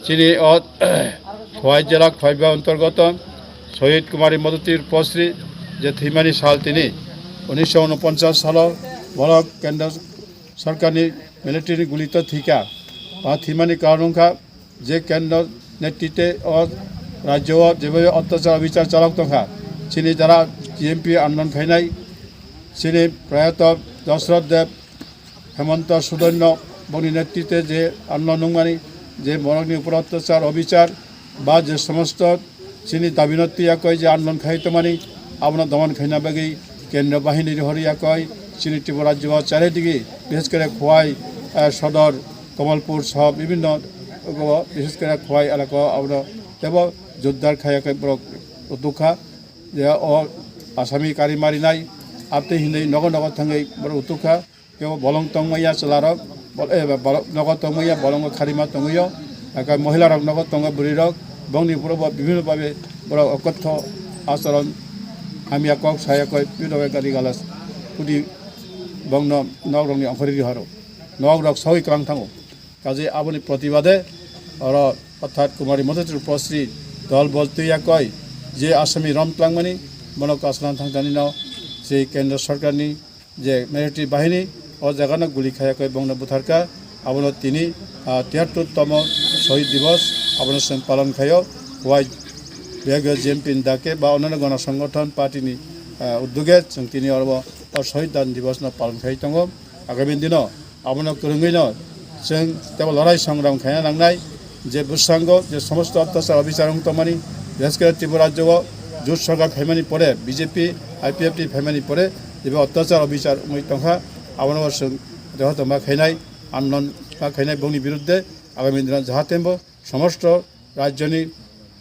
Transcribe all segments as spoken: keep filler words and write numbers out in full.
Chini o Khowai jela Khowai ba antorgoto Sohit Kumari Modoti Rupasri je thwimani sal tini unisho unoponchas salo borok kendro sorkarni military ni gulito thwikha. Ba thwimani karon wngkha je kendro netrite o rajyo o jebhabe otyachar obichar chalok tongkha, chini jara T M P andolon khainai, chini prayato Dasrath Deb, Hemanta Sudhanno boni netrite je andolon nungmani, je borokni upor otyachar obichar ba je somosto chini dabino twiya koi je andolon khai tongmani, abono domon khaina bagwi kendro bahini rihori ya koi chini Tripura rajyo o charidigi, bishes kore Khowai, eh, Sodor, Kamalpur soh bibhinno, bishes kore Khowai elaka o abono tebo jordar khaiya koi borok dukha je o Asami kari marinai, abtwi hinwi nogo nogo thangwi borok dukha. Kebo bolong tongmaya chwlarok, bol-, eh, bolong nogo tongmaya, bolongo kharima tongmaya, aka mohilarok nogo tongo bwrwirok, bongni puro bo bibhinno babe borok okotho acharon hamya kok saya koi pino bai gari galas kudi bongno nokrokni ongkhorwi rihoro. Nokrok sawi kwlang thango. Kaje aboni protibade oro orthat Kumari Modoti Rupasri dol bol twiya koi je Asami rom twlangmani bono kaslan thangtani no je kendro sorkarni je military bahini o jagano guli khaya koi bongno butharkha, abono tini, ah, tiyattor tomo Shohid Divos, abono chwng palon khaio, Khowai biyagyo J M P ni dake ba onano gono songothon party ni, ah, uddoge chwng tini oro o Shohid Dan Divos no palon khai tongo. Agami dino abono kwrwngwi no chwng tebo lorai songram khaina nangnai. Je bwskango je somosto otyachar obichar wng tongmani, bises kore Tripura rajyo o jut sorkar phaimani pore, B J P, I P F T phaimani pore, jeba otyachar obichar wngwi tongkha, abono bo chwng jototo ma khainai, andolon ma khainai bongni birudde, agami dino jahate bo somosto rajyoni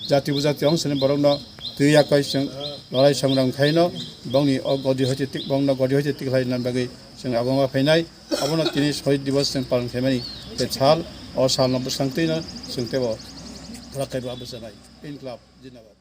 jati bujati ongsoni borokno twi yakoi chwng lorai songram khaino, bongni o godi hoite tik, bongno godi hoite tik khlaina bagwi chwng abo ma phainai. Abono tini Shohid Divos chwng palon khaimani je sal, o salno bwskango twino chwng tebo khwlak kaibo abo sanai. Inklab Jindabad.